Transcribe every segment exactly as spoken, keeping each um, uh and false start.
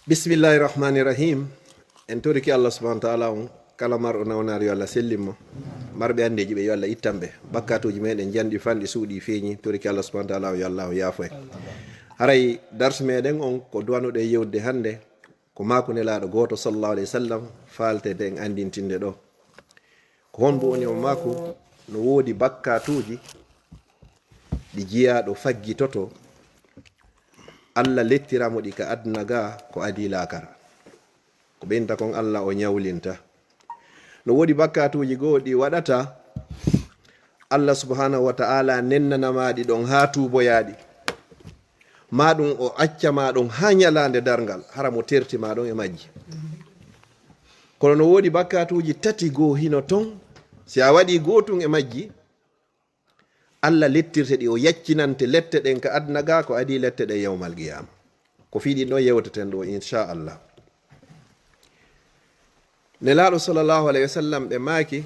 Bismillahi rahmani rahim. En toriki Allah subhanahu wa ta'ala on, kala marɗo nawnaari yo Allah sellin mo. Marɓe andeeji ɓe yo Allah ittan ɓe. Bakkatuuji meɗen janɗi fanɗi suuɗi feeñi, toriki Allah subhanahu wa ta'ala on yo Allah yaafo en. Haray darsu meɗen on ko duwanoɗen yewde hannde, ko maaku Nelaaɗo gooto sallallahu alayhi wa sallam, faaltede en anndintinde ɗo. Ko honɗum woni o maaku? No woodi bakkatuuji ɗi jiyaaɗo faggitoto, Allah lettira mo ɗi ka aduna ga ko adii laakara. Ko ɓeynta kon Allah o ñawlinta. No woodi bakkatuuji goo ɗi waɗata, Allah subhanahu wa ta'ala nennana ma ɗi ɗon haa tuuboyaa ɗi. Maa ɗum o acca ma ɗon haa ñalaande darngal, hara mo terti ma ɗon e majji. Kono no woodi bakkatuuji tati goo hino ton, si a waɗii gootun e majji, Allah lettirte ɗi, o yaccinante lette ɗen ka aduna ga ko adii lette ɗen yawmal qiyaama. Ko fii ɗin ɗon yewteten ɗo, inchallah. Nelaaɗo sallallahu alayhi wa sallam ɓe maaki,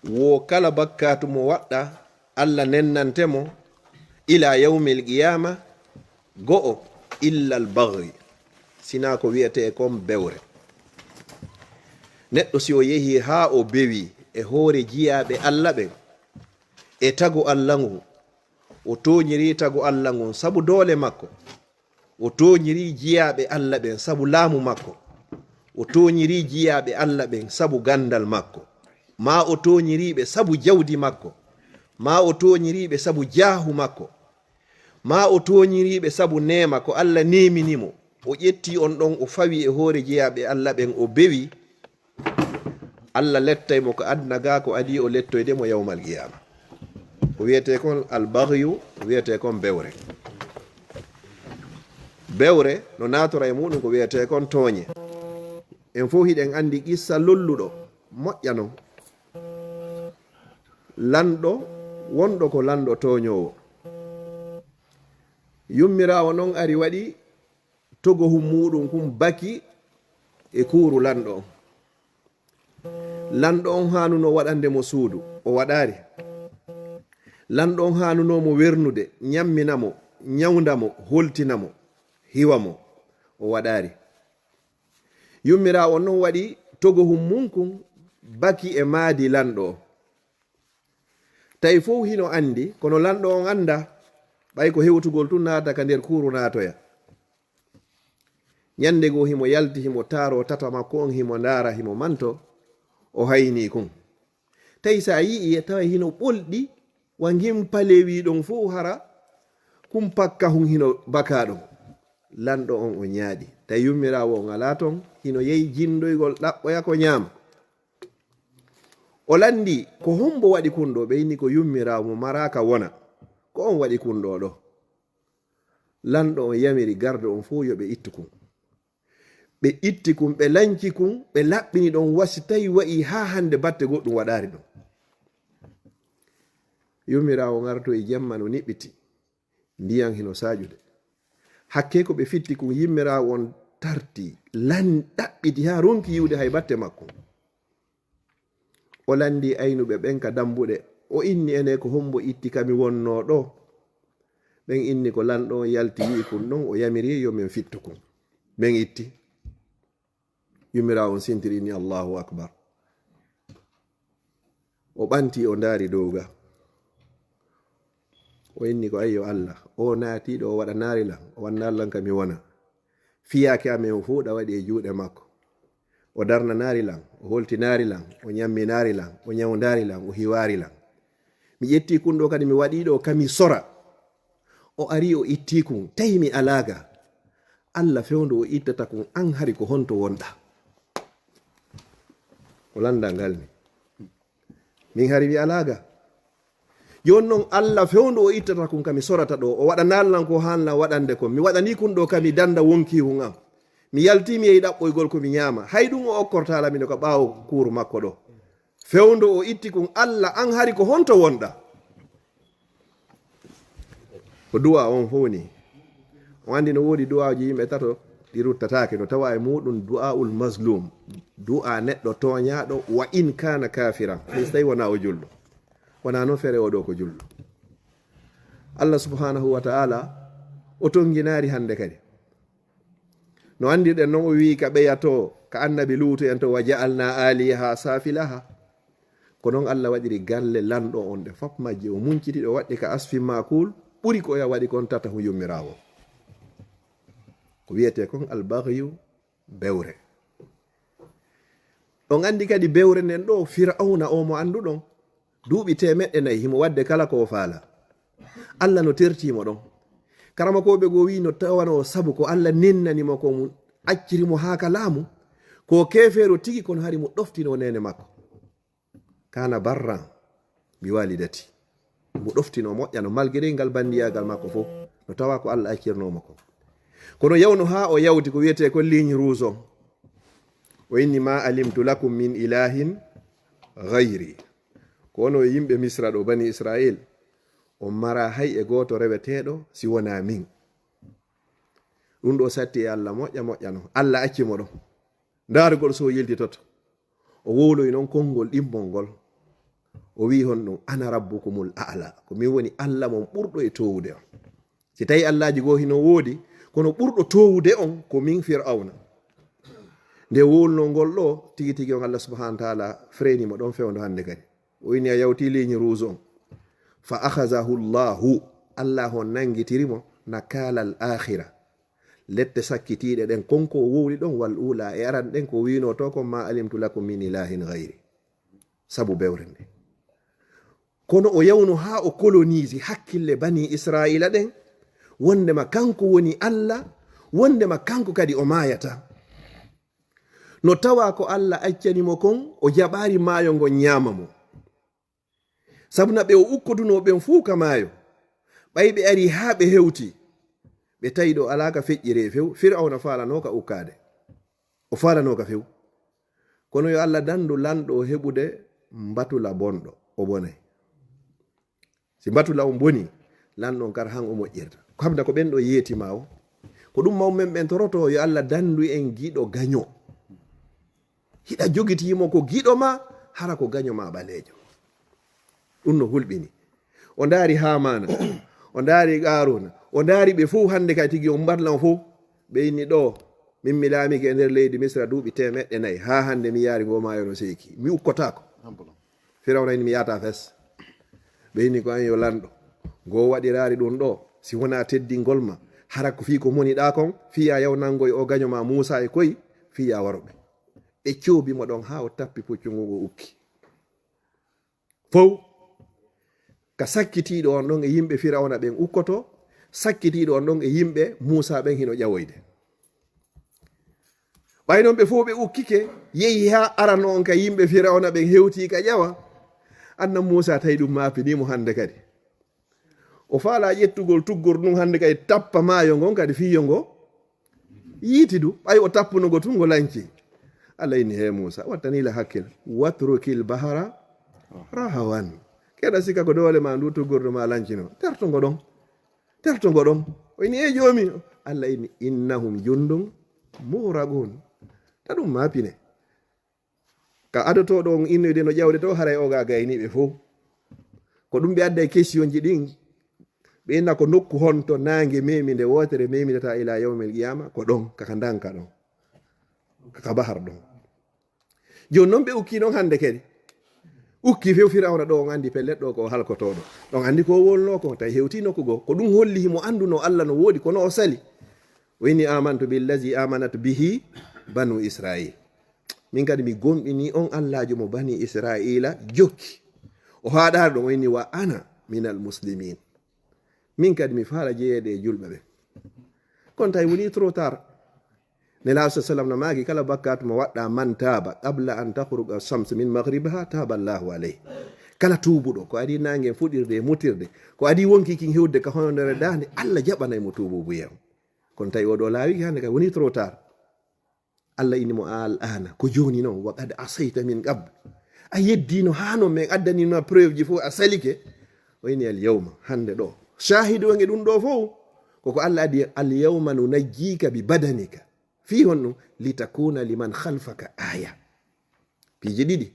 wo kala bakkatu mo waɗɗa, Allah nennante mo ila yawmil qiyaama, go'o, illal baghi, sinaa ko wi'etee kon bewre. Neɗɗo si o yehi haa o bewi e hoore jiyaaɓe Allah ɓen, e tago Allah ngun, o tooñiri tago Allah ngun sabu doole makko, o tooñiri jiyaaɓe Allah ɓen sabu laamu makko, o tooñiri jiyaaɓe Allah ɓen sabu ganndal makko, maa o tooñiri ɓe sabu jawdi makko, maa o tooñiri ɓe sabu jaahu makko, maa o tooñiri ɓe sabu neema ko Allah neemini mo, o ƴetti on ɗon, o fawi e hoore jiyaaɓe Allah ɓen, o bewi, Allah lettay mo ko aduna ga ko adii o lettoyde mo yawmal qiyaama. Ko wiyetee kon albaghyu, ko wiyetee kon bewre. Bewre no naatora e muɗum ko wiyetee kon tooñe. En fow hiɗen anndi qissa lolluɗo, moƴƴa non. Lanɗo, wonɗo ko lanɗo tooñoowo. Yummiraawo non ari waɗi togohun muɗum kun baki e kuuru lanɗo on. Lanɗo on haanuno waɗande mo suudu, o waɗaari. Lanɗo on haanuno mo wernude, ñammina mo, ñawnda mo, holtina mo, hiwa mo, o waɗaari. Yummiraawo on non waɗi togohun mun kun baki e maadi lanɗo on. Tawi fow hino anndi, kono lanɗo on anndaa, ɓay ko hewtugol tun naata ka nder kuuru naatoya. Ñande goo himo yalti, himo taaroo tata makko on, himo ndaara, himo manto, o haynii kun. Tawi si a yi'ii, tawa hino ɓolɗi, wa ngin palewi ɗon fow hara, kun pakka hun hino bakaa ɗon. Lanɗo on o ñaaɗi. Tawi yummiraawo on alaa ton, hino yehi jinndoygol ɗaɓɓoya ko ñaama. O lanndii, ko hombo waɗi kun ɗoo? Ɓe inni ko yummiraawo mo maraaka wona. Ko on waɗi kun ɗoo ɗoo. Lanɗo on yamiri gardo on fow yo ɓe ittu kun. Ɓe itti kun, ɓe lanci kun, ɓe laɓɓini ɗon wa si tawi wa'i haa hande batte goɗɗum waɗaari ɗon. Yummiraawo ngarto e jemma no niɓɓiti. Ndiyan hino saaƴude. Hakkee ko ɓe fitti kun, yummiraawo on tarti, lan ɗaɓɓiti haa ronki yi'ude hay batte makko. O lanndii aynuɓe ɓen ka dambuɗe. O inni, ene ko hombo itti ka mi wonnoo ɗoo? Ɓen inni ko lanɗo on yalti yi'i kun ɗon, o yamiri yo men fittu kun. Men itti. Yummiraawo on sintiri inni, Allahu akbar. O ɓanti, o ndaari dow ga. O inni ko, ayyo Allah, o naati ɗoo, o waɗanaari lan, o wannaali lan ka mi wona. Fiyaake amen o fow ɗa waɗi e juuɗe makko. O darnanaari lan, o holtinaari lan, o ñamminaari lan, o ñawndaari lan, o hiwaari lan. Mi ƴetti kun ɗoo kadi mi waɗi ɗoo ka mi sora. O ari o itti kun, tawi mi alaa ga. Allah fewndo o ittata kun, an hari ko honto wonɗa? O lannda ngal mi. Min hari mi alaa ga. Jooni non Allah fewndo o ittata kun ka mi sorata ɗoo, o waɗanaali lan ko haan lan waɗande kon. Mi waɗanii kun ɗoo ka mi dannda wonkiihun an. Mi yaltii mi yehi ɗaɓɓoygol ko mi ñaama. Hay ɗum o okkortaa lan mino ka ɓaawo kuuru makko ɗoo. Fewndo o itti kun, Allah an hari ko honto wonɗa? Ko du'a on fow ni. On anndi no woodi du'aaji yimɓe tato ɗi ruttataake, no tawa e muɗum du'aul mazlum. Du'a neɗɗo tooñaaɗo, wa in kana kafiran. Hay so tawi wonaa o julɗo. Wonaa noon feere o ɗoo ko julɗo. Allah subhanahu wa ta'ala o tonginaari hannde kadi. No anndirɗen non, o wi'i ka ɓeya to, ka annabi Luutu en to, "Wa ja'alna aliyaha safilaha." Ko non Allah waɗiri galle lanɗo on ɗe fop majje, o munciti ɗo waɗɗi ka asfin makul, ɓuri ko ya waɗi kon tata hu yummiraawo. Ko wiyete kon albaghyu, bewre. On anndi kadi bewre nden ɗo, Fir'awna o mo annduɗon, duuɓi teemeɗɗe nayi himo waɗde kala ko o faala. Allah no tertii mo ɗon. Karamakooɓe goo wi'i no tawanoo sabu ko Allah nennani mo ko mu acciri mo haa ka laamu, ko keefeero tigi, kono hari mo ɗoftinoo neene makko. Kana barran bi walidati. Mo ɗoftinoo moƴƴano, malgré ngal bandiyaagal makko fof, no tawa ko Allah accirnoo mo ko. Kono yawno haa o yawti ko wiyetee ko ligne rouge on. O inni, "Ma alimtu lakum min ilahin ghayri." Ko onon yimɓe Misra ɗo, Bani Israil, on mara hay e gooto reweteeɗo si wonaa min. Ɗum ɗo satti e Allah moƴƴa moƴƴano. Allah acci mo ɗon. Ndaarugol so o yiltitoto. O wowloyi noon konngol ɗimmol ngol. O wi'i honɗum, "Ana rabbukumul a'la." Ko min woni Allah mon ɓurɗo e toowude on. Si tawi allaaji goo hino woodi, kono ɓurɗo toowude on ko min Fir'awna. Nde wowlunoo ngol ɗo, tigi tigi on Allah subhanahu wa ta'ala freni mo ɗon fewndo hannde kadi. O inni a yawti ligne rouge on. Fa akhazahu Allahu, Allah on nanngitiri mo nakala al akhira. Lette sakkitiiɗe ɗen, kon ko o wowli ɗon, wal ula, e aran ɗen ko wi'unoo to kon, "Ma alimtu lakum min ilahin ghayri." Sabu bewre nde. Kono o yawno haa o kolonisi hakkille Bani Israila ɗen, wondema kanko woni Allah, wondema kanko kadi o maayata. No tawa ko Allah accani mo kon, o jaɓaari maayo ngon ñaama mo. Sabu na ɓe o ukkodunoo ɓen fuu ka maayo. Ɓay ɓe ari haa ɓe hewti, ɓe tawi ɗo alaa ka feƴƴiree few, Fir'awna faalanoo ka ukkaade. O faalanoo ka few. Kono yo Allah dandu lanɗo heɓude mbatula bonɗo, o bonay. Si mbatula on boni, lanɗo on kar han o moƴƴirta. Ko habda ko ɓen ɗo yeetima o. Ko ɗum mawɓe men ɓen toroto, yo Allah dandu en giɗo gaño. Hiɗa jogiti mo ko giɗo ma, hara ko gaño ma ɓaleejo. Ɗum no hulɓini. O ndaari Haamaana, o ndaari Qaaruuna, o ndaari ɓe fof hannde kay tigi on mbatla on fof. Ɓe inni ɗo, min mi laamike e nder leydi Misra duuɓi teemeɗɗe nayi, haa hannde mi yaari ngo maayo no seeki. Mi ukkotaako. Firawna inni mi yaata fes. Ɓe inni ko an yo lanɗo. Ngo waɗiraari ɗum ɗo, si wonaa teddingol ma, hara ko fii ko moniɗaa kon, fii a yaw nanngoy o gaño ma Muusaa e koy, fii a waroɓe. Ɓe coobi mo ɗon haa o tappi puccu ngu, ngo ukki. Fow ka sakkitiiɗo on ɗon e yimɓe Firawna ɓen ukkoto, sakkitiiɗo on ɗon e yimɓe Muusaa ɓen hino ƴawoyde. Ɓay non ɓe fow ɓe ukkike, yehi haa arano on ka yimɓe Firawna ɓen hewti ka ƴawa. Annabi Muusaa tawi ɗum maapinii mo hannde kadi. O faalaa ƴettugol tuggordu ndun hannde kadi tappa maayo ngon kadi fii yo ngo yiiti du. Ɓay o tappuno ngo tun ngo lanci. Allah inni, "He Muusaa, wattani la hakkil. Watrukil bahara rahawan." Keɗa sikka ko doole ma ndu tuggordu ma lancino. Terto ngo ɗon. Terto ngo ɗon." O inni, "E Joomi." Allah inni, "Innahum jundun mughragun." Ta ɗum maapine. Ka adotooɗo on innoyde no ƴawde to, haray o ga gayniiɓe fow. Ko ɗum ɓe adda e questionji ɗin. Ɓe inna ko nokku honto naange memi nde wootere memidata ila yawmil qiyama, ko ɗon, kaka ndanka ɗon. Kaka bahar ɗon. Jooni non ɓe ukki non hannde kadi. Ukki few Firawna ɗo on anndi pellet ɗo ko o halkotooɗo. Ɗon anndi ko o wolno ko, tawi hewti nokku goo. Ko ɗum holli himo annduno Allah no woodi, kono o sali. O inni, "Amantu billazi amanat bihi banu Israil." Min kadi mi gomɗini on Allaajo mo Bani Israila jokki. O haɗaari ɗon, o inni, "Wa ana minal muslimin." Min kadi mi faala jeyeede e julɓe ɓen. Kono tawi woni trop tard. Nelaaɗo sa sallam no maaki, kala bakkaatu mo waɗɗa, "Man taaba qabla an takhruja shams min maghribiha, taaba Allahu alayh." Kala tuubuɗo, ko adi naange fuɗirde e mutirde, ko adi wonki kin hewde ka honondere daande, Allah jaɓanay mo tuububu yeew. Kono tawi oɗo laawiki hannde kay woni trop tard. Allah inni mo, "Al ana, ko jooni non, wa qad asayta min qabl." A yeddino haa non men addanima preuve ji fof a salike. O inni, "Al yawma, hannde ɗo." Shaahidu on e ɗum ɗo fof, koko Allah adi, "Al yawma nunajjika bi badanika." Fii honɗum? "Litakuna liman khalfaka aya." Piiji ɗiɗi.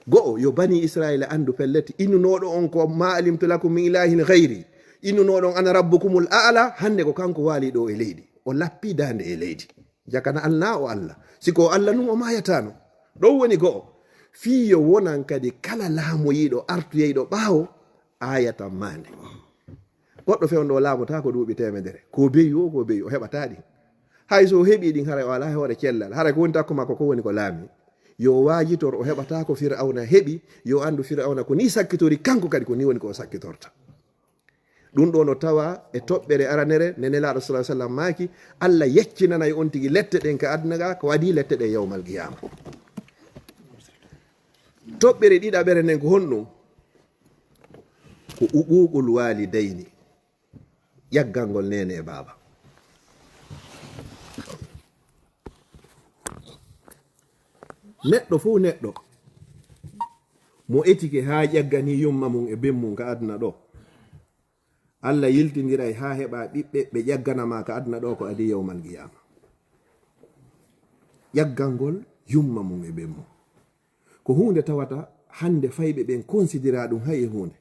Go'o, yo Bani Israila anndu pellet, innunooɗo on ko "Ma alimtu lakum min ilahin ghayri." Innunooɗo on "Ana rabbukumul a'la", hannde ko kanko waali ɗo e leydi. O lappi daande e leydi. Jakana Allah o Allah. Si ko Allah nun o maayataano. Ɗon woni go'o. Fii yo wonan kadi kala laamoyiiɗo artuyeyɗo ɓaawo aayata maande. Goɗɗo fewndo o laamotaako duuɓi teemedere. Ko beyi o, ko beyi o heɓataa ɗin. Hay so o heɓii ɗin, haray o alaa e hoore cellal. Haray ko woni takko makko ko woni ko laami. Yo o waajitor, o heɓataa ko Fir'awna heɓi. Yo o anndu Fir'awna ko nii sakkitori, kanko kadi ko nii woni ko o sakkitorta. Ɗum ɗo no tawa e toɓɓere aranere nde Nelaaɗo sallallahu alaihi wasallam maaki, Allah yeccinanay on tigi lette ɗen ka aduna ga, ko adii lette ɗen yawmal qiyaama. Toɓɓere ɗiɗaɓere nden ko honɗum? Ko uquuqul waalidayni, ƴaggangol neene e baaba. Neɗɗo fof neɗɗo mo etike haa ƴagganii yumma mum e ben mum ka aduna ɗo, Allah yiltindiray haa heɓa ɓiɓɓe ɓe ƴaggana ma ka aduna ɗo ko adii yawmal qiyaama. Ƴaggangol yumma mum e ben mum. Ko huunde tawata hannde fayɓe ɓen considera ɗum hay e huunde.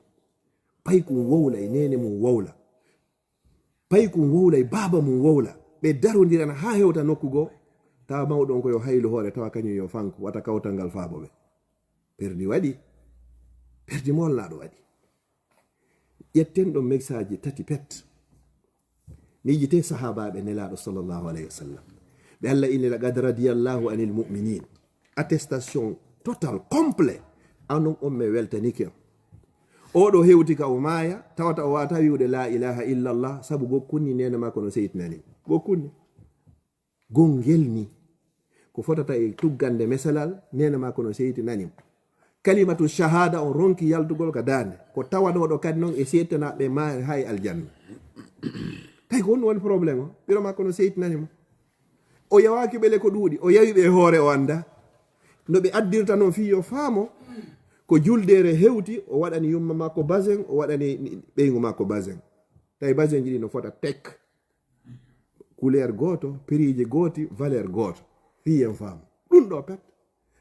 Paykun wowlay, neene mum wowla. Paykun wowlay, baaba mum wowla. Ɓe darondirana haa hewta nokku goo. Tawa mawɗo on ko yo haylu hoore, tawa kañum yo fanko, wata kawtal ngal faabo ɓe. Perdi waɗi. Perdi molnaaɗo waɗi. Ƴetten ɗon megsaaji tati pet. Miijitee sahaabaaɓe Nelaaɗo sallallahu alayhi wa sallam. Ɓe Allah inni, "Laqad radiyallahu anil mu'minin." Attestation total, complet. Anon on mi weltanike on. Oɗo hewti ka o maaya, tawata o waata wi'ude la ilaha illallah, sabu gokkunni neene makko no seytinani. Gokkunni. Gongel ni. Ko fotata e tuggande mesalal, neene makko no seytinani mo. Kalimatu shahada on ronki yaltugol ka daande. Ko tawanoɗo kadi non e seetanaaɓe ma hay aljanna. Tawi ko honɗum woni problème o? Ɓiro makko no seytinani mo. O yawaaki ɓele ko ɗuuɗi. O yawi ɓe e hoore o annda. No ɓe addirta non fii yo faamo. Ko juldeere hewti, o waɗani yumma makko basen, o waɗani ɓeyngu makko basen. Tawi basenji ɗi no fota tek. Couleur gooto, prix ji gooti, valeur gooto. Fii en faamu. Ɗum ɗo pet.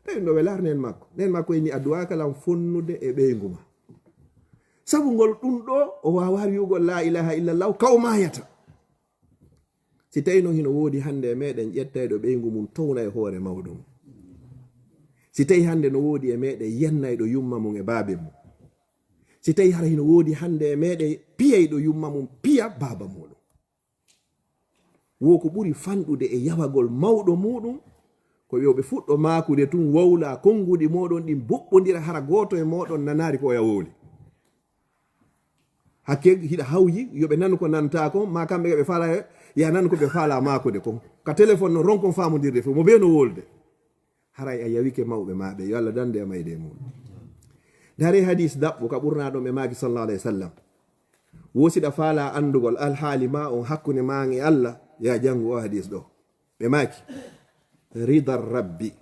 Tawi no welaar neen makko. Neen makko inni a duwaaka lan fonnude e ɓeyngu ma. Sabu ngol ɗum ɗo, o waawaa wi'ugol la ilaha illallah, ka o maayata. Si tawi non hino woodi hannde e meɗen ƴettayɗo ɓeyngu mum towna e hoore mawɗo mum. Si tawi hannde no woodi e meɗen yennayɗo yumma mum e baabe mum. Si tawi hara hino woodi hannde e meɗen piyayɗo yumma mum piya baaba muɗum. Wo ko ɓuri fanɗude e yawagol mawɗo muɗum, ko yo ɓe fuɗɗo maakude tun wowla konnguɗi moɗon ɗin boɓɓondira hara gooto e moɗon nanaari ko oya wowli. Hakke hiɗa hawji, yo ɓe nanu ko nantaa ko, ma kamɓe ɓe faala, ya nanu ko ɓe faala maakude kon. Ka téléphone no ronkon faamondirde fof, mo bee no wolde. Haray a yawike mawɓe ma ɓe, yo Allah dande e mayde e muɗum. Dare hadis daɓɓo ka ɓurnaaɗo ɓe maaki sallallahu alayhi wa sallam. Wo siɗa faala anndugol alhaali ma on hakkunde ma e Allah, ya janngu o hadis ɗo. Ɓe maaki, rida rabbi,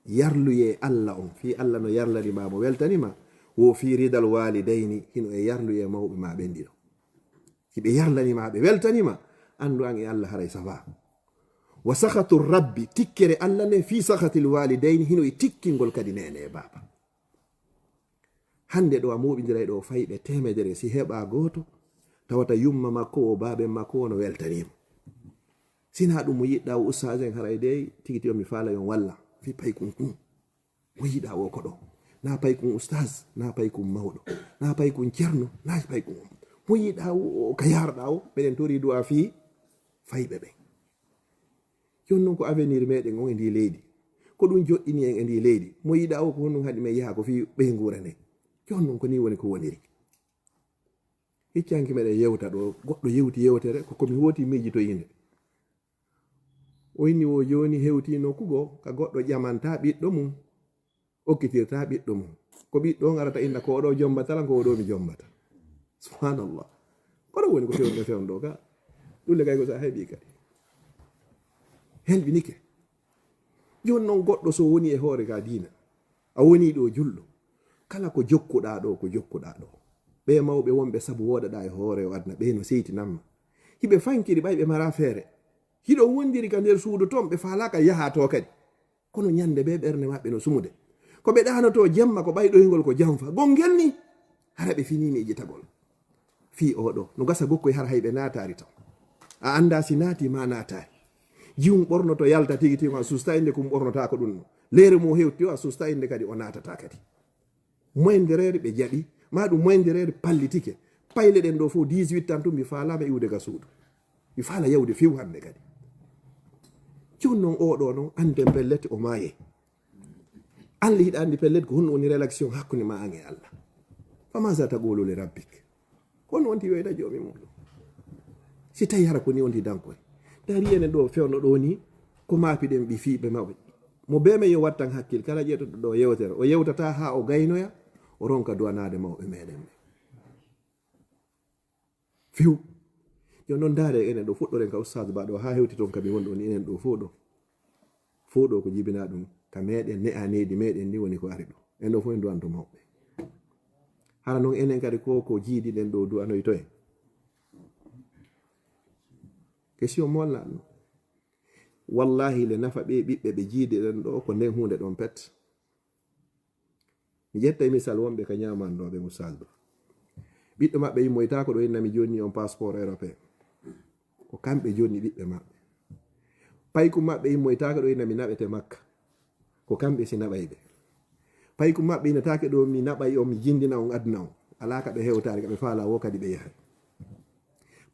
yarluye Allah on, fii Allah no yarlani ma mo weltani ma, wo fii ridal walidayni, hino e yarluye mawɓe ma ɓen ɗiɗo. Hiɓe yarlani ma, ɓe weltani ma, anndu an e Allah haray safa. Wa sakhatu rabbi, tikkere Allah ne fii sakhatil walidayni, hino e tikkingol kadi neene e baaba. Hannde ɗo a mooɓindiray ɗo fayɓe teemedere, si heɓa gooto, tawata yumma makko o, baaben makko o no weltanii mo. Sinaa ɗum mo yiɗɗa o ustaasen haray dey, tigi tigi on mi faala yon walla, fii paykun kun. Mo yiɗa o ko ɗo. Na paykun ustaas, na paykun mawɗo, na paykun cerno, na paykun on. Mo yiɗa o, o ka yarɗa o, meɗen tori du'a fii fayɓe ɓen. Jon non ko avenir meɗen on e ndi leydi. Ko ɗum joɗɗini en e ndi leydi. Mo yiɗa o ko honɗum haɗi men yaha ko fii ɓeynguure nde. Jon non ko ni woni ko woniri. Hiccanki meɗen yewta ɗo, goɗɗo yewti yewtere, ko komi hooti miijitoyinde. O inni wo jooni hewti nokku goo, ka goɗɗo ƴamanta ɓiɗɗo mum, okkitirta ɓiɗɗo mum. Ko ɓiɗɗo on arata inna ko oɗo jombata lan, ko oɗo mi jombata. Subhanallah. Kono woni ko fewndo fewndo ka. Ɗulle kay ko sa heɓi kadi. Helɓinike. Jooni non goɗɗo so woni e hoore ka diina, a woni ɗo julɗo, kala ko jokkuɗa ɗo, ko jokkuɗa ɗo. Ɓe mawɓe wonɓe sabu woɗaɗa e hoore o aduna, ɓe no seytinamma. Hiɓe fankiri ɓay ɓe mara feere. Hiɗo wondiri ka nder suudu ton, ɓe faalaka yaha to kadi. Kono ñande ɓe ɓernde maɓɓe no sumude. Ko ɓe ɗanoto jemma ko ɓay ɗoyngol ko janfa. Gongel ni, hara ɓe fini miijitagol. Fii oɗo, no gasa gokkoy hara hay ɓe naataari ton. A anndaa si naati ma naataani. Jiyum ɓornoto yalta tigi tigi, a susta innde kum ɓornotaako ɗum no. Leere mo hewti o, a susta innde kadi o naatata kadi. Moyendereeri ɓe jaɓi, ma ɗum moyendereeri pallitike. Payle ɗen ɗo fof dix-huit ans tun mi faalaama iwde ga suudu. Mi faala yawde few hannde kadi. Jooni noon oo ɗoo noon annden pellet o maayay. An le hiɗa anndi pellet ko honno woni relation hakkunde ma an e Allah. Fa maza taqulu li rabbik? Kono wonti yoyda joomi muɗum. Si tawi hara ko ni wonti dankore. Dari enen ɗo fewno ɗo ni, ko maapiɗen ɓi fiiɓe mawɓe. Mo be men yo wattan hakkil, kala ƴeetoɗo ɗo yewtere, o yewtata haa o gaynoya, o ronka duwanaade mawɓe meɗen ɓe. Few. Yo non ndaare enen ɗo fuɗɗoren ka Ustaz Ba ɗo haa hewti toon ka mi woni ɗo ni enen ɗo fof ɗo. Fof ɗo ko jibinaa ɗum ka meɗen ne'aneedi meɗen ni woni ko ari ɗo. En ɗo fof en duwanto mawɓe. Hara noon enen kadi ko, ko jiidiɗen ɗo duwanoyto en. Question mo wallan ɗum. Wallahi le nafa ɓe ɓiɓɓe ɓe jiidiɗen ɗo ko nden huunde ɗon pet. Mi ƴettay misal wonɓe ka ñaamannoo ɓe Ustaz Ba. Ɓiɗɗo maɓɓe immoytaako ɗo inna mi jonni on passeport européen. Ko kamɓe jonni ɓiɓɓe maɓɓe. Paykum maɓɓe immoytaako ɗo inna mi naɓete Makka. Ko kamɓe si naɓay ɓe. Paykum maɓɓe inotaake ɗo mi naɓay on, mi jindina on aduna on. Alaa ka ɓe hewtaari, ka ɓe faala wo kadi ɓe yahay.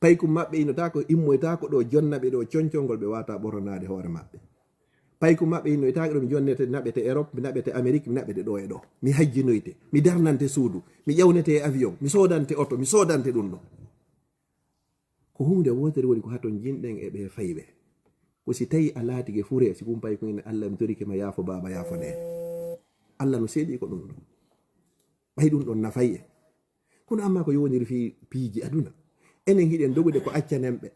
Paykum maɓɓe inotaako, immoytaako ɗo jonna ɓe ɗo concol ngol ɓe waata ɓornanaade hoore maɓɓe. Paykum maɓɓe innoytaake ɗo mi jonnete, naɓete Europe, mi naɓete Amérique, mi naɓete ɗo e ɗo. Mi hajjinoyte, mi darnante suudu, mi ƴawnete e avion, mi soodante oto, mi soodante ɗum ɗo. Ko huunde wootere woni ko haton jinɗen e ɓe fayɓe. Ko si tawi a laatike fure, si kumpay ko ina Allah, mi torike ma yaafo baaba, yaafo nene. Allah no seeɗi ko ɗum ɗo. Ɓay ɗum ɗon nafay en. Kono amma ko yowondiri fii piiji aduna. Enen hiɗen dogude ko accanen ɓe.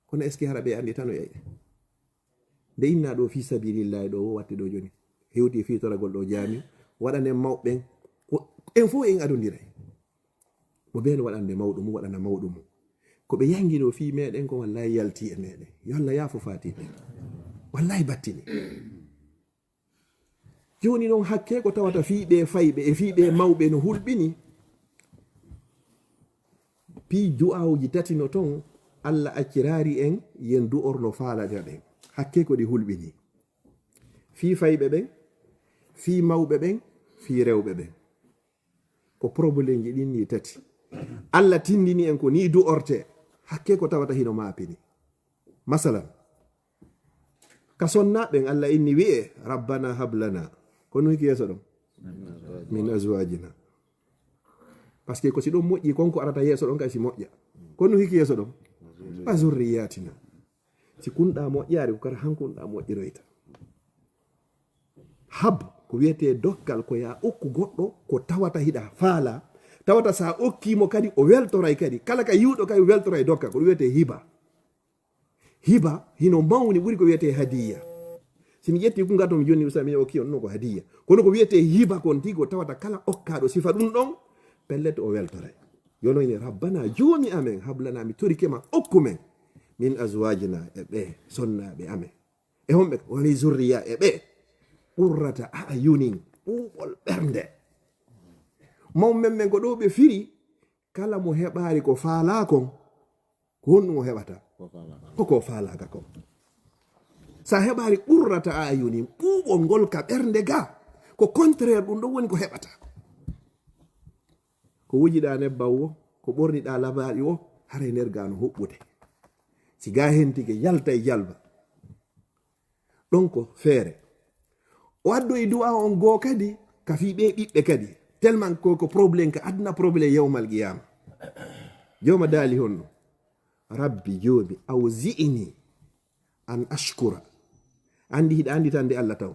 Kono est-ce que hara ɓe anndi tano yay? Nde inna ɗo fii sabilillahi ɗo, o watti ɗo jooni. Hewti e fiitoragol ɗo jaami. Waɗanen mawɓe ɓen. Ko, en fof en adondiray. Mo been waɗande mawɗo mum, waɗana mawɗo mum. Ko ɓe yanngino fii meɗen ko wallahi yalti e meɗen. Yo Allah yaafo faati ɓe. Wallahi battini. Jooni noon hakke ko tawata fii ɓe fayɓe e fii ɓe mawɓe no hulɓini. Fii du'aawuji tati no toon, Allah acciraari en, yen du'orno faalata ɓen. Hakke ko ɗi hulɓini. Fii fayɓe ɓen, fii mawɓe ɓen, fii rewɓe ɓen. Ko problemji ɗin ni tati. Allah tindini en ko ni du'orte, hakke ko tawata hino maapini. Masalan, ka sonnaaɓe ɓen Allah inni wi'e, "Rabbana hab lana." Ko no hiki yeeso ɗon? "Min azwajina." Parce que ko si ɗon moƴƴi, kon ko arata yeeso ɗon kay si moƴƴa. Ko no hiki yeeso ɗon? "Wa zurriyatina." Si kunɗa moƴƴaari, ko kara han kunɗa moƴƴiroyta. Hab, ko wiyetee dokkal, ko yaa okku goɗɗo ko tawata hiɗa faala, tawata sa okkii mo kadi, o weltoray kadi. Kala ka yi'uɗo kay weltoray dokka, ko ɗum wiyetee hiba. Hiba hino mawni ɓuri ko wiyetee hadiya. Si mi ƴetti kun gato mi jonni usa mi okki on, non ko hadiya. Kono ko wiyetee hiba kon tigi ko tawata kala okkaaɗo sifa ɗum ɗon, pellet o weltoray. Yo non ine, "Rabbana, joomi amen, hab lana, mi torike ma, okku men, min azwajina, e ɓe sonnaaɓe amen." E homɓe? "Wa min zurriya," e ɓe. "Qurrata a'yunin," ɓuuɓol ɓernde. Mawɓe men ko ɗo ɓe firi, kala mo heɓaari ko faalaa kon, ko honɗum o heɓata? Ko ko faalaaka kon. Sa heɓaari qurrata a'yunin, ɓuuɓol ngol ka ɓernde ga, ko contraire ɗum ɗon woni ko heɓata. Ko wujiɗaa nebban wo, ko ɓorniɗaa labaaɗi wo, haray nder ga no huɓɓude. Si ga hentike, yalta e jalba. Ɗon ko feere. O addoyi du'a on goo kadi, ka fii ɓee ɓiɓɓe kadi. Tellement ko, ko problème ka aduna, problème yawmal qiyama. Jooma daali honno? "Rabbi, joomi, awzi'ini an ashkura." Anndi hiɗa anndi tan nde Allah taw.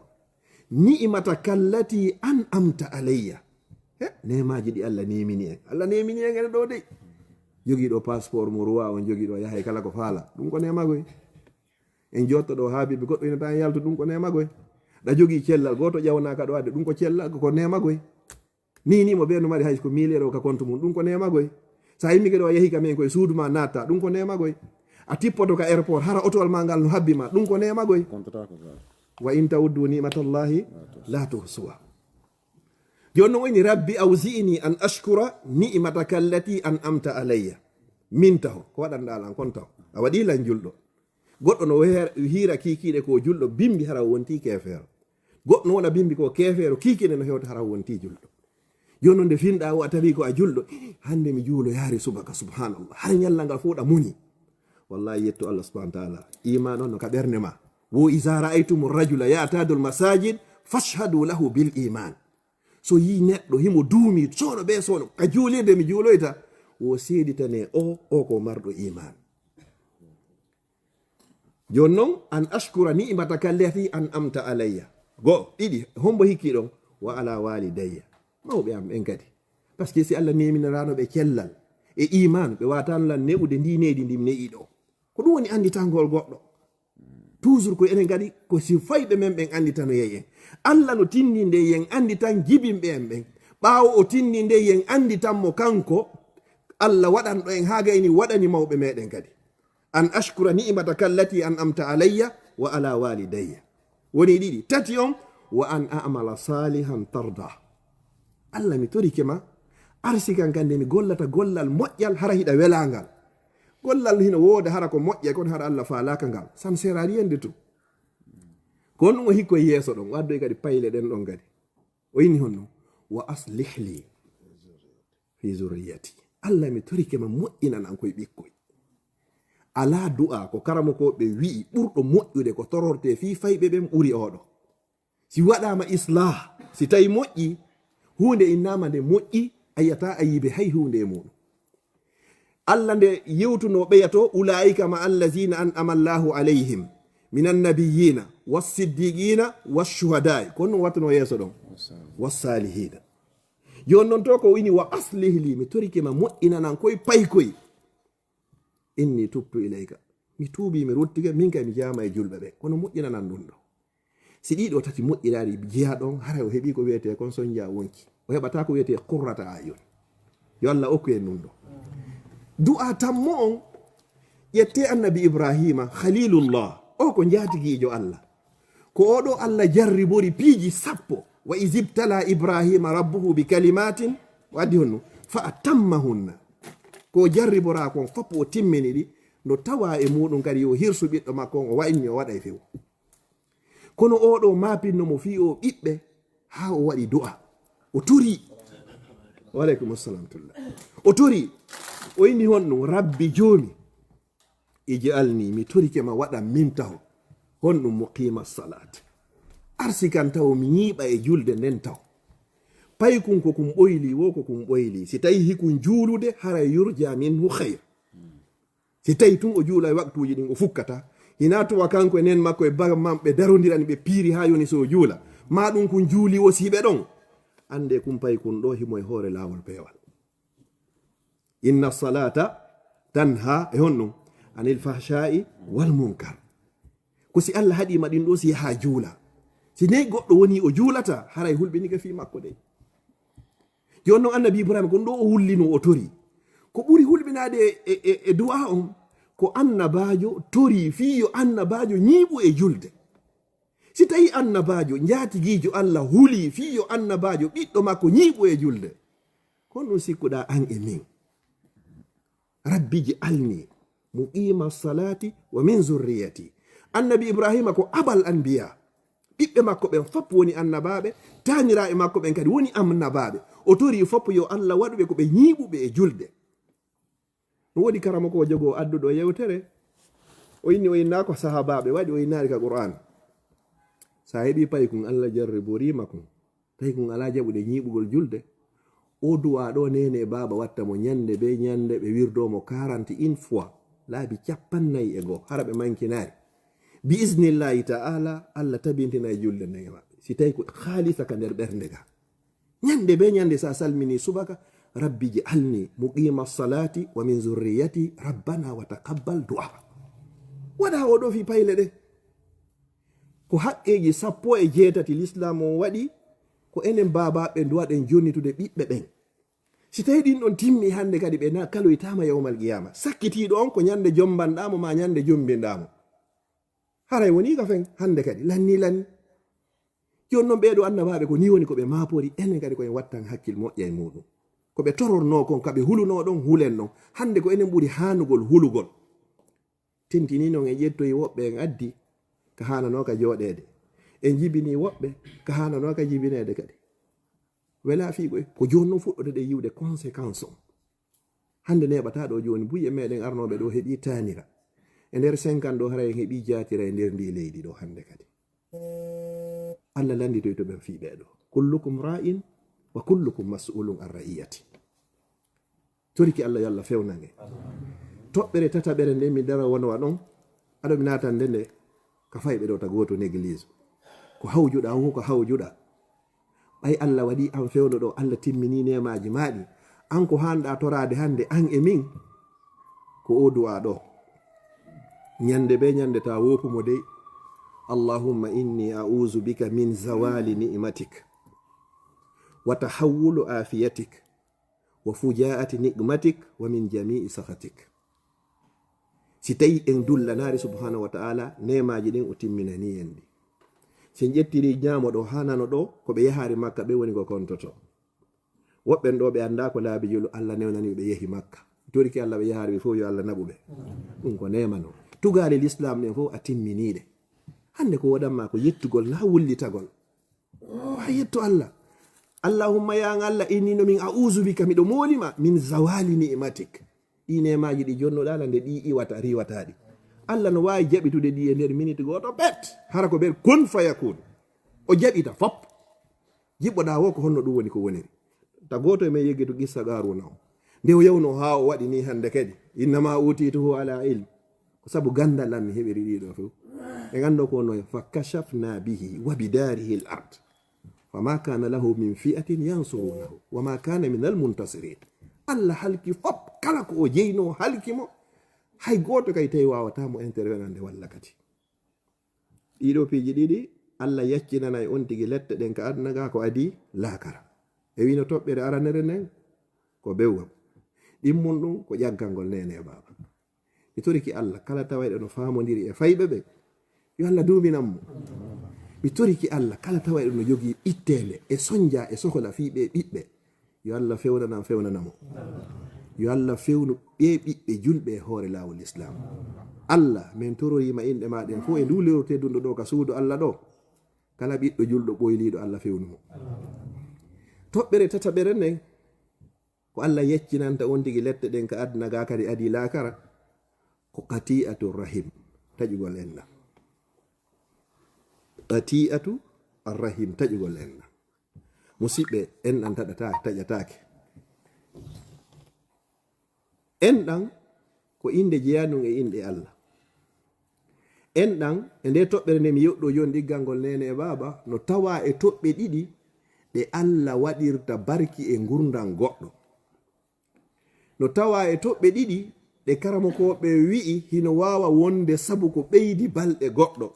"Ni'mata kallati an amta alayya." He, neemaaji ɗi Allah neemini en. Allah neemini en ene ɗo dey. Jogiiɗo passeport mo ruwa on jogiiɗo yahay kala ko faala. Ɗum ko neema goy. En jotto ɗo haa biɓɓe goɗɗo ina tan yalto, ɗum ko neema goy. Ɗa jogii cellal, gooto ƴawnaaka ɗo adde, ɗum ko cellal, ko neema goy. Ni, ni mo ɓe no mari hay ko mille euro ka compte mum, ɗum ko neema goy. Sa immike ɗo a yehi ka men koye suudu ma natta, ɗum ko neema goy. A tippoto ka airport, hara otowal ma ngal no habbi ma, ɗum ko neema goy. Wa in ta'uddu ni'matallahi la tuhsuha. Jooni non o inni, "Rabbi awzi'ni an ashkura ni'mataka allati an'amta alayya." Min taho, ko waɗanɗaa lan kon taho. A waɗii lan julɗo. Goɗɗo no weer-, hiira kiikiiɗe ko julɗo, bimbi hara o wontii keefeero. Goɗɗo no wona bimbi ko keefeero, kiikiiɗe no hewta hara o wontii julɗo. Jooni non nde finɗaa o a tawi ko a julɗo, hannde mi juulo yaari subaka, subhanallah. Hara ñalla ngal fof ɗa muni. Wallahi yetto Allah subhanahu wa ta'ala. Iman on no ka ɓernde ma. Wo iza ra'aytumu rajula ya'tadul masajid, fashhadu lahu bil iman. So yii neɗɗo himo duumi soono ɓe soono, ka juulirde mi juuloyta, wo seeditane o, o ko marɗo iman. Jooni non, an ashkura ni'mataka allati an'amta alayya. Go, ɗiɗi, hombo hikki ɗon? Wa ala walidayya. Mawɓe am ɓen kadi. Parce que si Allah neeminaraano ɓe cellal e iman, ɓe waataano lan ne'ude ndi needi ndi mi ne'i ɗo. Ko ɗum woni anditangol goɗɗo. Toujours ko enen kadi, ko si fayɓe men ɓen anditanoyay en. Allah no tindinde yen anditan jibinɓe en ɓen. Ɓaawo o tindinde yen anditan mo kanko, Allah waɗanɗo en haa gayni waɗani mawɓe meɗen kadi. An ashkura ni'mataka allati an'amta alayya wa ala walidayya. Woni ɗiɗi. Tati on, wa an a'mala salihan tarda. Allah, mi torike ma, arsikan kan nde mi gollata gollal moƴƴal, hara hiɗa welangal. Gollal hino wooda hara ko moƴƴa, kono hara Allah faalaaka ngal. Ça ne sert à rien du tout. Ko honɗum o hikkoy yeeso ɗon, o addoy kadi payle ɗen ɗon kadi. O inni honno? Wa aslih li fi zurriyati. Allah, mi torike ma, moƴƴinan an koye ɓikkoy. Alaa du'a ko karamokooɓe wi'i ɓurɗo moƴƴude ko tororte fii fayɓe ɓen ɓuri oɗo. Si waɗaama islah, si tawi moƴƴi, huunde innaama nde moƴƴi, a yi'ataa ayibe hay huunde e muɗum. Allah nde yewtuno ɓeya to, ulaa'ika ma allazina an'ama Allahu alayhim minan nabiyyina was siddiqina was shuhada'i. Ko honno wattuno yeeso ɗon? Was salihina. Jooni non to ko wini wa aslih li, mi torike ma moƴƴinan an koye paykoy. Inni tubtu ilayka. Mi tuubii, mi ruttike, min kay mi jeyaama e julɓe ɓe. Kono moƴƴinan an ɗum ɗo. Si ɗii ɗoo tati moƴƴiraali jeyaa ɗon, haray o heɓii ko wiyetee kon sonja wonki. O heɓataa ko wiyetee qurrata ayun. Yo Allah okku en ɗum ɗo. Du'a tammo on, ƴettee annabi Ibrahima, Khalilullah. O ko njaatigiijo Allah. Ko o ɗo Allah jarribori piiji sappo. Wa iz ibtala Ibrahima rabbuhu bi kalimatin, o addi honno? Fa atammahunna. Ko jarriboraa kon fof o timmini ɗi, no tawa e muɗum kadi yo hirsu ɓiɗɗo makko on, o wa'inni o waɗay few. Kono o ɗo maapinno mo fii o ɓiɓɓe, haa o waɗi du'a. O tori. Wa aleykum assalam tullah. O tori. O inni honno? Rabbi joomi. Ij'alni, mi torike ma waɗan min taho. Honɗum? Muqima salat. Arsikan taho mi ñiiɓa e julde nden taho. Paykun ko kun ɓoyli wo ko kun ɓoyli. Si tawi hikun juulude, haray yurja minhu khayr. Si tawi tun o juula e waktuuji ɗin o fukkata. Hinaa tuwa kanko e nen makko e baba mam ɓe darondirani ɓe piiri haa yoni so o juula. Ma ɗum kun juuli wo si ɓe ɗon. Annde kun paykun ɗo himo e hoore laawol peewal. Inna salata tanha e honɗum? Anil fahsha'i wal munkar. Ko si Allah haɗi ma ɗin ɗo si yaha juula. Si neyi goɗɗo woni o juulata, haray hulɓinike fii makko de. Jooni non annabi Ibrahima ko ɗum ɗo o wullino o tori. Ko ɓuri hulɓinaade e, e, e du'a on, ko annabaajo tori fii yo annabaajo ñiiɓu e julde. Si tawi annabaajo, njaatigiijo Allah huli fii yo annabaajo, ɓiɗɗo makko ñiiɓu e julde. Ko honɗum sikkuɗaa an e min? Rabbi ij'alni muqima salati wa min zurriyati. Annabi Ibrahima ko abal anbiya. Ɓiɓɓe makko ɓen fof woni annabaaɓe, taaniraaɓe makko ɓen kadi woni annabaaɓe. O torii fof yo Allah waɗu ɓe ko ɓe ñiiɓuɓe e julde. No woodi karamoko o jogoo adduɗo yewtere. O inni o innaa ko sahaabaaɓe waɗi, o innaali ka Qur'aan. Sa heɓii paykun, Allah jarriboriima kun. Tawi kun alaa jaɓude ñiiɓugol julde. O du'a ɗo neene e baaba watta mo ñande be ñande, ɓe wirdo mo quarante et une fois. Laabi cappannayi e goo, hara ɓe mankinaari. Bi iznillahi ta'ala, Allah tabintinay julde nden e maɓɓe. Si tawi ko haalisa ka nder ɓernde ga. Ñande be ñande sa salmini subaka, Rabbi ij'alni muqima salati wa min zurriyati, Rabbana wa taqabbal du'a. Waɗa o ɗo fi payle ɗe. Ko haqqeeji sappo e jeetati Lislaam on waɗi, ko enen baabaaɓe nduwaɗen jonnitude ɓiɓɓe ɓen. Si tawi ɗin ɗon timmi hannde kadi ɓe na-, kaloytaama yawmal qiyaama. Sakkitiiɗo on ko ñande jombanɗaa mo maa ñande jombinɗaa mo. Haray wonii ka fen hannde kadi, lanni lanni. Jooni non ɓee ɗoo annabaaɓe ko nii woni ko ɓe maapori, enen kadi ko en wattan hakkil moƴƴa e muuɗum. Ko ɓe torornoo kon, ka ɓe hulunoo ɗon, hulen ɗon. Hannde ko enen ɓuri haanugol hulugol. Tentini non en ƴettoyi woɓɓe, en addi ka haananoo ka jooɗeede. En jibini woɓɓe ka haananoo ka jibineede kadi. Wela fii ko, ko jooni non fuɗɗote ɗe yiwde conséquence on. Hannde neeɓataa ɗo jooni, buy e meɗen arnooɓe ɗo heɓi taanira. E nder cinquante ɗo, hara en heɓi jaatira e nder ndi leydi ɗo hannde kadi. Allah lannditoyto ɓen fii ɓee ɗo. "Kullukum ra'in wa kullukum mas'ulun an ra'iyati." Toriki Allah yo Allah fewnan en. Toɓɓere tataɓere nde mi dara wona wa ɗon, aɗo mi naatande nde ka fayɓe ɗo ta gooto néglige. Ko hawjuɗaa, wo ko hawjuɗaa. Ɓay Allah waɗi an fewndo ɗo, Allah timmini neemaaji maa ɗi. An ko hanɗaa toraade hannde, an e min, ko o du'aa ɗo. Ñande be ñande ta woopu mo dey. "Allahumma inni a'uuzu bika min zawali ni'matik, wa tahawwulu afiyatik, wa fujaa'ati niqmatik, wa min jami'i sakhatik." Si tawi en dullanaari subhanahu wa ta'ala, neemaaji ɗin o timminani en ɗi. Si en ƴettiri ñaamo ɗo haa nano ɗo, ko ɓe yahaari Makka ɓe woni ko kontoto. Woɓɓen ɗo ɓe anndaa ko laabi julu Allah newnani ɓe yehi Makka. Toriki Allah ɓe yahaari ɓe fof yo Allah naɓu ɓe. Ɗum ko neema non. Tugaale l'islam ɗen fof a timminiiɗe. Hannde ko woɗan ma ko yettugol naa wullitagol. Oh, a yetto Allah. "Allahumma ya an Allah, inni no min a'uuzu bika, miɗo mooli ma, min zawali ni'matik." Ɗi neemaaji ɗi jonnoɗaa la nde ɗi iwata, riwata ɗi. Allah no waawi jaɓitude ɗi e nder minute gooto, pet. Hara ko ɓen kun fayakun. O jaɓita fop. Jiɓɓoɗaa wo ko honno ɗum woni ko woniri. Ta gooto e men yeggitu qissa Qaaruuna o. Nde o yawno haa o waɗi ni hannde kadi. "Innama utituhu ala ilm." Ko sabu ganndal am mi heɓiri ɗiɗo fof. En anndo ko no, "Fa kashafna bihi wa bidarihi al ard. Fa ma kana lahu min fi'atin yansurunahu. Wa ma kana min al muntasirin." Allah halki fop, kala ko o jeyno halki mo. Hay gooto kay tawi waawata mo intervenande walla kadi. Ɗiɗo piiji ɗiɗi, Allah yaccinanay on tigi lette ɗen ka aduna ga ko adi laakara. E wino toɓɓere aranere nden ko bewgol. Ɗimmun ɗum ko ƴaggangol neene e baaba. Mi toriki Allah, kala tawayɗo no faamondiri e fayɓe ɓen, yo Allah duuminan mo. Mi toriki Allah, kala tawayɗo no jogii ɓitteende e sonja e sohla fii ɓe ɓiɓɓe, yo Allah fewnanam, fewnana mo. Yo Allah fewnu ɓee ɓiɓɓe julɓe e hoore laawol Islaam. Allah, min tororii ma inɗe maa ɗen fof e nduu lewru teddundu ɗo ka suudu Allah ɗo. Kala ɓiɗɗo julɗo ɓoyliiɗo, Allah fewnu mo. Toɓɓere tataɓere nden, ko Allah yaccinanta on tigi lette ɗen ka aduna ga kadi adi laakara, ko qati'atu rahim, taƴugol enɗan. Qati'atu rahim, taƴugol enɗan. Musiɓɓe, enɗan taƴata-, taƴataake. Enɗan ko innde jeyanɗun e inɗe Allah. Enɗan, e nde toɓɓere nde mi yoɗɗo jooni ɗiggangol neene e baaba, no tawa e toɓɓe ɗiɗi ɗe Allah waɗirta barki e ngurndan goɗɗo. No tawa e toɓɓe ɗiɗi ɗe karamokooɓe wi'i hino waawa wonde sabu ko ɓeydi balɗe goɗɗo.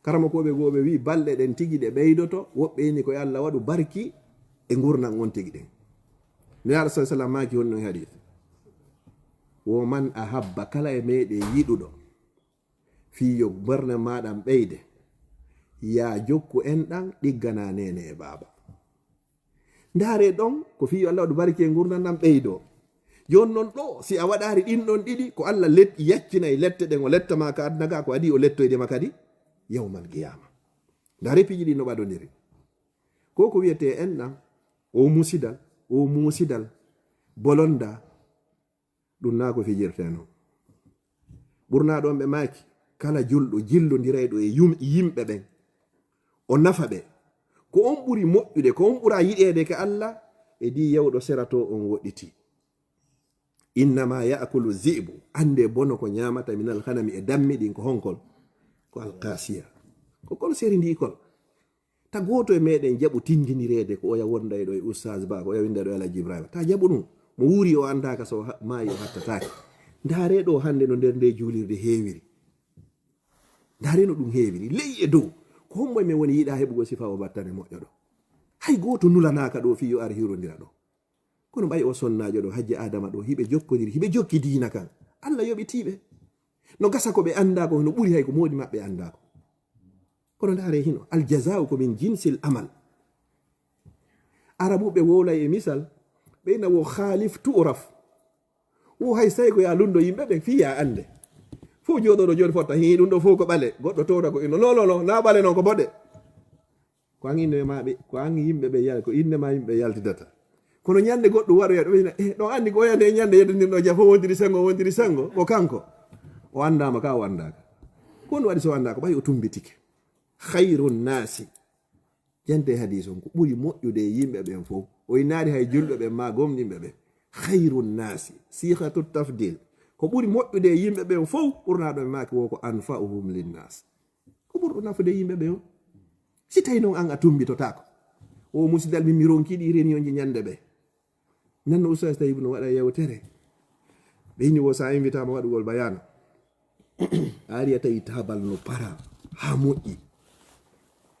Karamokooɓe goo ɓe wi'i balɗe ɗen tigi ɗe ɓeydoto, woɓɓe inni ko yo Allah waɗu barki e ngurndan on tigi ɗen. Nelaaɗo sallallahu alaihi wasallam maaki honno e hadith? "Wo man ahabba, kala e meɗen yiɗuɗo fii yo ɓernde maaɗa ɓeyde, yaa jokku enɗan, ɗiggana neene e baaba." Ndaare ɗon, ko fii yo Allah waɗu barki e ngurndan ɗan ɓeydo. Jooni non ɗo, si a waɗaari ɗin ɗon ɗiɗi, ko Allah let-, yaccinay lette ɗen, o letta ma ka aduna ga, ko adi o lettoyde ma kadi yawmal qiyaama. Ndaare piiji ɗin no ɓadondiri. Ko ko wiyetee enɗan, o musidal, o muusidal, bolonda, ɗum naa ko fijirtee non. Ɓurnaa ɗon ɓe maaki, kala julɗo jillondirayɗo e yum-, yimɓe ɓen, o nafa ɓe. Ko on ɓuri moƴƴude, ko on ɓura yiɗeede ka Allah, e di yawɗo sera to on woɗɗiti. "Innama ya'kulu zi'bu", annde bono ko ñaamata, "minal ghanami", e dammi ɗin ko honkol? Ko al qasiya. Ko kol seri ndi kol. Ta gooto e meɗen jaɓu tinndindireede ko oya wonday ɗo e Oustaz Ba, ko oya winda ɗo e Alhaji Ibrahima. Ta jaɓu ɗum. Mo wuuri o anndaaka, so ha-, maayi o hattataake. Ndaare ɗo hannde no nder nde juulirde heewiri. Ndaare no ɗum heewiri. Ley e dow. Ko hombo e men woni yiɗa heɓugol sifa o battane moƴƴo ɗo? Hay gooto nulanaaka ɗo fii yo ar hiwrondira ɗo. Kono ɓay o sonnaajo ɗo, Hajji Adama ɗo, hiɓe jokkodiri, hiɓe jokki diina kan. Allah yoɓitiiɓe. No gasa ko ɓe anndaa ko, no ɓuri hay ko moodi maɓɓe anndaa ko. Kono ndaare hino, al jaza'u ko min jinsil amal. Arabuɓe wowlay e misal, Ɓe ina wo khalif tu'raf. Wo hay so tawi ko ya lunndo yimɓe ɓen, fii ya annde. Fof jooɗoɗo jooni fotta, hii, ɗum ɗo fof ko ɓale. Goɗɗo towta ko ino, non, non, non, na ɓale non, ko boɗe. Ko an inne ma ɓe, ko an yimɓe ɓe yal-, ko inne ma yimɓe yaltidata. Kono ñande goɗɗo waɗoya ɗo ina, eh, ɗo anndi ko oyande e ñande yeddandirɗo ja fof wontiri sengo, wontiri sengo, ko kanko. O anndaama ka o anndaaka. Ko ɗum waɗi so o anndaaka, ɓay o tumbitike. Khayru nnasi. Jante hadis on, ko ɓuri moƴƴude e yimɓe ɓen fof. O innaali hay julɓe ɓen ma gomɗinɓe ɓen. Khayru nnasi. Sighatu tafdil. Ko ɓuri moƴƴude e yimɓe ɓen fof, ɓurnaaɗo ɓe maaki wo ko anfa'uhum linnas. Ko ɓurɗo nafude yimɓe ɓe on. Si tawi noon an a tumbitotaako. O musidal min mi ronki ɗi reniyonji ñande ɓe. Nan no Oustaz Tayyib no waɗa yewtere. Ɓe inni wo sa invitama waɗugol bayano. A ari a tawi tabal no para, ha moƴƴi.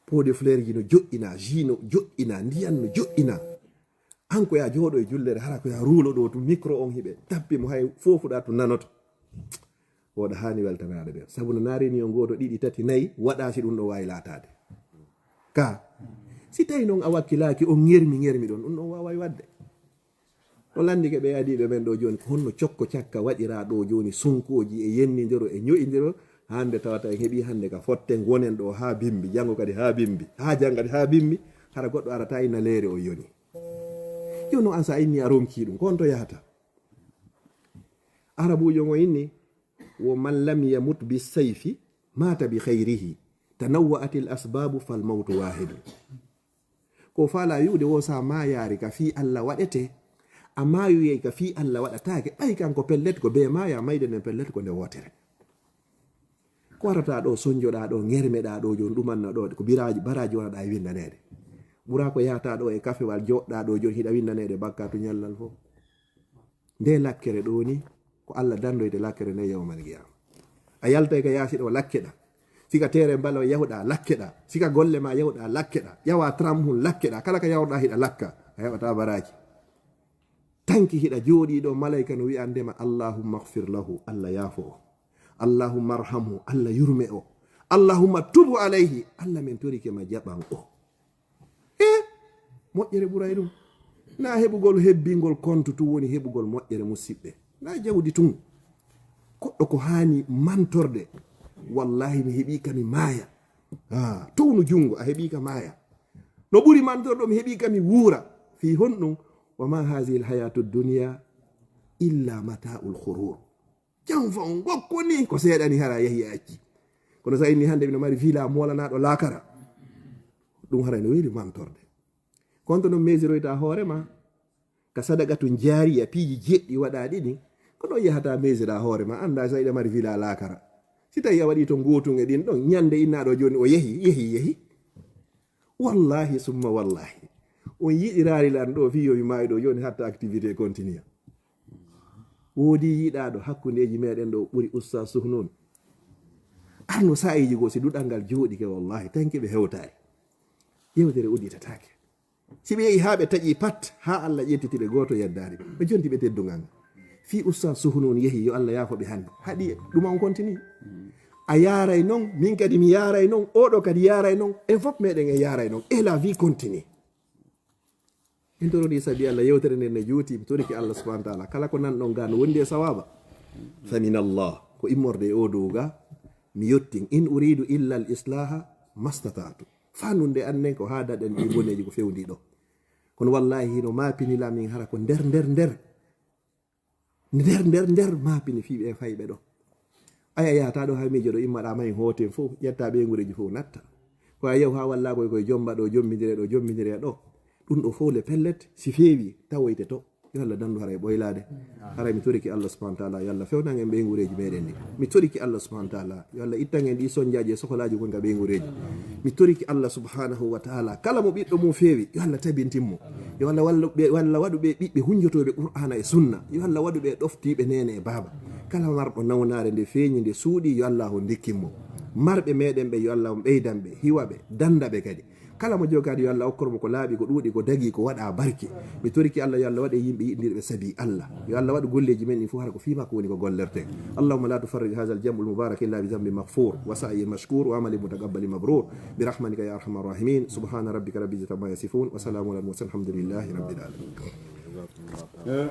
Pot de fleur ji no joɗɗina, jus no joɗɗina, ndiyan no joɗɗina. An ko ya jooɗo e jullere, hara ko ya ruulo ɗo, to micro on hiɓe tappi mo, hay fofuɗa to nanoto. Oɗa hani weltanaade ɓe. Sabu no narini on gooto, ɗiɗi, tati, nayi, waɗa si ɗum ɗo waawi laataade. Ka, si tawi noon a wakkilaaki on ŋermi, ŋermi ɗon, ɗum ɗon waaway waɗde. O lanndike ɓe adiiɓe men ɗo jooni, ko honno cokko cakka waɗiraa ɗo jooni, sonkooji e yennindiro e ño'indiro, hannde tawata en heɓii hannde ka fotten, wonen ɗo haa bimbi, janngo kadi haa bimbi, haa janngo kadi haa bimbi, hara goɗɗo arata ina leere o yoni. Jooni noon an so a inni a ronki ɗum, ko honto yahata? Arabuujo ngo inni, wo man lam yamut bi sayfi mata bi khayrihi, tanawwa'at al asbabu fal mawtu wahidu. Ko faala wi'ude wo sa maayaari ka fii Alla waɗete, a maayuyay ka fii Alla waɗataake, ɓay kanko pellet ko be maaya, mayde nden pellet ko nde wootere. Ko warata ɗo, sonjoɗa ɗo, ŋermeɗa ɗo, jooni ɗumanna ɗo, ko biraaji, baraaji wonɗa e windaneede. Ɓura ko yahata ɗo e kafewal, joɗɗa ɗo, jooni hiɗa windaneede bakkaatu ñallal fof. Nde lakkere ɗo ni, ko Alla dandoyte lakkere nde yawmal qiyama. A yaltay ka yaasi ɗo, lakkeɗa. Sika tere mbalo yahuɗa, lakkeɗa. Sika golle ma yahuɗa, lakkeɗa. Ƴawa tram hun, lakkeɗa. Kala ka yawɗa hiɗa lakka, a heɓata baraaji. Tanki hiɗa jooɗi ɗo, malayka no wi'andema, "Allahumma ighfir lahu", Alla yaafo o. "Allahumma arhamhu", Alla yurme o. "Allahumma tubu alayhi", Alla min torike ma jaɓan o. E moƴƴere ɓuray ɗum. Na heɓugol hebbingol kontu tun woni heɓugol moƴƴere, musiɓɓe. Na jawdi tun. Goɗɗo ko haani mantorde. Wallahi mi heɓi ka mi maaya. Ah, townu jungo, a heɓi ka maaya. No ɓuri mantorɗo mi heɓi ka mi wuura. Fii honɗum? "Wa ma hazihi alhayatu dunya illa mata'ul ghurur." Jam fa on gokko ni ko seeɗa ni hara yahi a acci. Kono sa inni hannde mino mari villa moolanaɗo laakara. Ɗum hara no weli mantorde. Konto no mesiroyta hoore ma. Ka sadaqatun jariya, piiji jeɗɗi waɗa ɗiɗi. Ko ɗon yahata mesira hoore ma. Anda sa iɗa mari villa laakara. Si tawi a waɗi to ngotun e ɗin ɗon, ñande innaɗo jooni o yehi, yehi, yehi. Wallahi summa wallahi. On yiɗiraari lan ɗo fii yo mi maayi ɗo jooni hatta activité continue. Woodi yiɗaaɗo hakkundeeji meɗen ɗo ɓuri Oustaz Suhnun. Arno saa'iiji goo si duɗal ngal jooɗike wallahi tanki ɓe hewtaari. Yewtere udditataake. Si ɓe yehi haa ɓe taƴi pat, haa Allah ƴettiti ɓe gooto yeddaani ɓe. Ɓe jonti ɓe teddungal ngal. Fii Oustaz Suhnun yehi, yo Allah yaafo ɓe hannde. Haɗi ɗuma on continue. A yaaray non, min kadi mi yaaray non, oɗo kadi yaaray non. En fof meɗen en yaaray non. Et la vie continue. En torodi sabi Allah yewtere nden ne juuti, mi toriki Allah subhanahu wa ta'ala. Kala ko nan ɗon ga no wondi e sawaba. Fa min Allah. Ko immorde e o dow ga, mi yottin. In uridu illa al islaha mastata'tu. Fanunde annen ko haa daɗen ɗi boneji ko fewndi ɗo. Kono wallahi hino mapini la min hara ko nder, nder, nder. Nder, nder, nder mapini fii ɓe fayɓe ɗo. Aya yahata ɗo haa miijo ɗo immaɗa ma en hooten fof, ƴetta ɓe ngureji fof natta. Ko a yahu haa walla koy koy jomba ɗo, jombindire ɗo, jombindire ɗo. Ɗum ɗo fof le pellet, si feewi, tawoyte to. Yo Allah dandu haray ɓoylaade. Haray mi toriki Allah subhanahu wa ta'ala, yo Allah fewnan en ɓeygureeji meɗen ɗi. Mi toriki Allah subhanahu wa ta'ala, yo Allah ittan en ɗi sonjaaji e sokolaaji gon ka ɓeygureeji. Mi toriki Allah subhanahu wa ta'ala, kala mo ɓiɗɗo mum feewi, yo Allah tabintin mo. Yo Allah wallu ɓe, yo Allah waɗu ɓe ɓiɓɓe hunjotooɓe Qur'aana e Sunna. Yo Allah waɗu ɓe ɗoftiiɓe neene e baaba. Kala marɗo nawnaare nde feeñi, nde suuɗi, yo Allah on ndikkin mo. Marɓe meɗen ɓe, yo Allah on ɓeydan ɓe, hiwa ɓe, danda ɓe kadi. Kala mo jogaade, yo Allah okkor mo ko laaɓi, ko ɗuuɗi, ko dagi, ko waɗa barke. Mi toriki Allah, yo Allah waɗe yimɓe yiɗndirɓe sabi Allah. Yo Allah waɗu golleeji men ɗin fof hara ko fii makko woni ko gollerten. اللهم لا تفرق هذا الجمع المبارك إلا بذنب مغفور وسعي مشكور وعمل متقبل مبرور برحمتك يا أرحم الراحمين. سبحان ربك رب العزة عما يصفون وسلام على المرسلين الحمد لله رب العالمين. Eh,